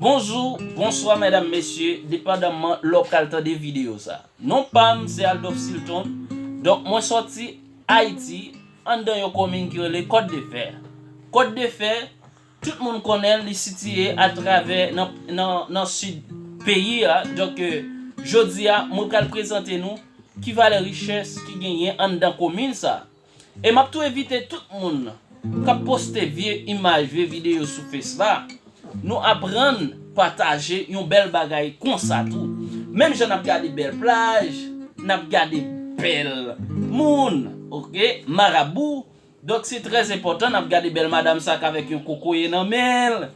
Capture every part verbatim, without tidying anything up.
Bonjou, bonswa medam, mesye, depandaman lè w pral tande videyo sa. Non pa m se Aldophe Silton. Donk mwen sòti Ayiti, anndan yon komin ki rele Kòt de Fè. Kòt de Fè, tout moun konnen l, li sitiye atravè nan, nan, nan sid peyi a. Donk, euh, jodi a, mwen pral prezante nou ki valè richès ki genyen anndan komin sa. E m ap tou envite tout moun k ap poste vye imaj, vye videyo sou Face la, nou aprann pataje yon bèl bagay konsa tou. Menm jan n ap gade bèl plaj, n ap gade bèl moun, oke, marabou. Donk se trè enpòtan, n ap gade bèl madanm sa k avèk yon kokoye nan men l.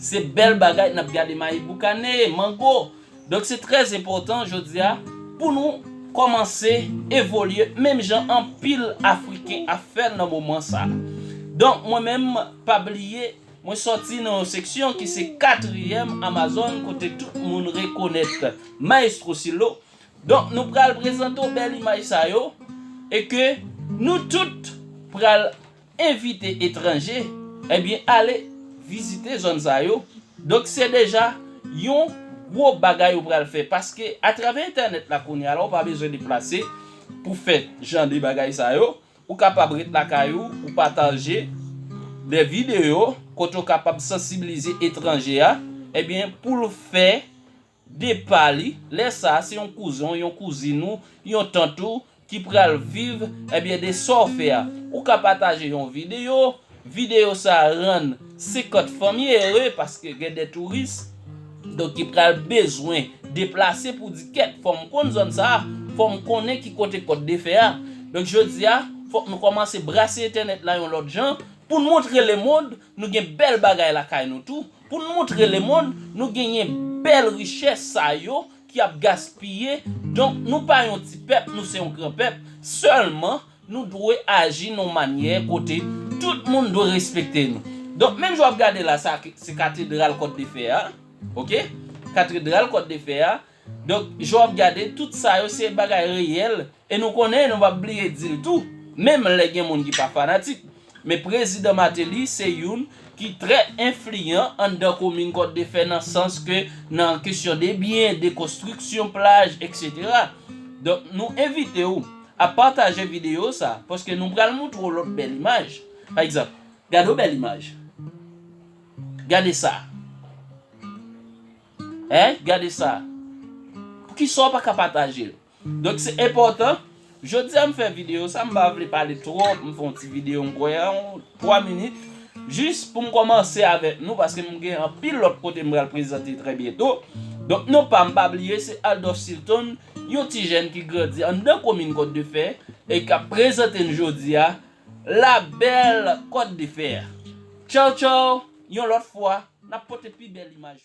Se bèl bagay, n ap gade mayi boukane, mango. Donk se trè enpòtan jodi a pou nou kòmanse evolye menm jan anpil Afriken ap fè l nan moman sa. Donk mwen menm, pa bliye, mwen sòti nan yon seksyon ki se katriyèm Amazòn kote tout moun rekonèt Maestro Silo. Donk nou pral prezante w bèl imaj sa yo e ke nou tout pral envite etranje, ebyen, ale vizite zòn sa yo. Donk, se deja yon gwo bagay ou pral fè, paske atravè entènèt la kounye a la, ou pa bezwen deplase pou fè jan de bagay sa yo. Ou kapab ret lakay ou, ou pataje de videyo kote w kapab sansibilize etranje a, ebyen, pou l fè de pa li. Lè sa a, se yon kouzen w, yon kouzin ou, yon tant ou ki pral viv, ebyen, de sa w fè a. Ou ka pataje yon videyo, videyo sa a rann senkant fanmi ere, paske gen de touris, donk, ki pral bezwen deplase pou di, "Kèt, fò m konn zòn sa a, fò m konnen ki kote Kòt de Fè a." Donk, jodi a, fòk nou kòmanse brase entènèt la yon lòt jan, pou n montre lemonn nou gen bèl bagay lakay nou tou, pou n montre lemonn nou genyen bèl richès sa yo ki ap gaspiye. Donk, nou pa yon ti pèp, nou se yon gran pèp. Sèlman, nou dwe aji nan yon manyè kote tout moun dwe respekte nou. Donk, menm jan w ap gade la, sa se katedral Kòt de Fè a, oke? Katedral Kòt de Fè a. Donk, jan w ap gade, tout sa yo se bagay reyèl. E nou konnen, nou p ap bliye di l tou, menm lè gen moun ki pa fanatik, men Prezidan Martelly se youn ki trè enfliyan anndan komin Kòt de Fè nan sans ke nan kesyon de byen, de konstriksyon, plaj, etsetera. Donk, nou envite w a pataje videyo sa, paske nou pral montre w lòt bèl imaj. Pa egzanp, gade yon bèl imaj. Gade sa. Hein? Gade sa. Poukisa w pa ka pataje l? Donk, se enpòtan. Jodi a, m fè videyo sa, m pa vle pale twòp, m fè yon ti videyo, m kwè, yon twa minit, jis pou m kòmanse avèk nou, paske m gen anpil lòt kote m pral prezante trè byento. Donk, non pa m, pa bliye, se Aldophe Silton, yon ti jèn ki grandi anndan komin Kòt de Fè, e k ap prezante n jodi a, la bèl Kòt de Fè. Tchaw, tchaw, yon lòt fwa, n ap pote pi bèl imaj.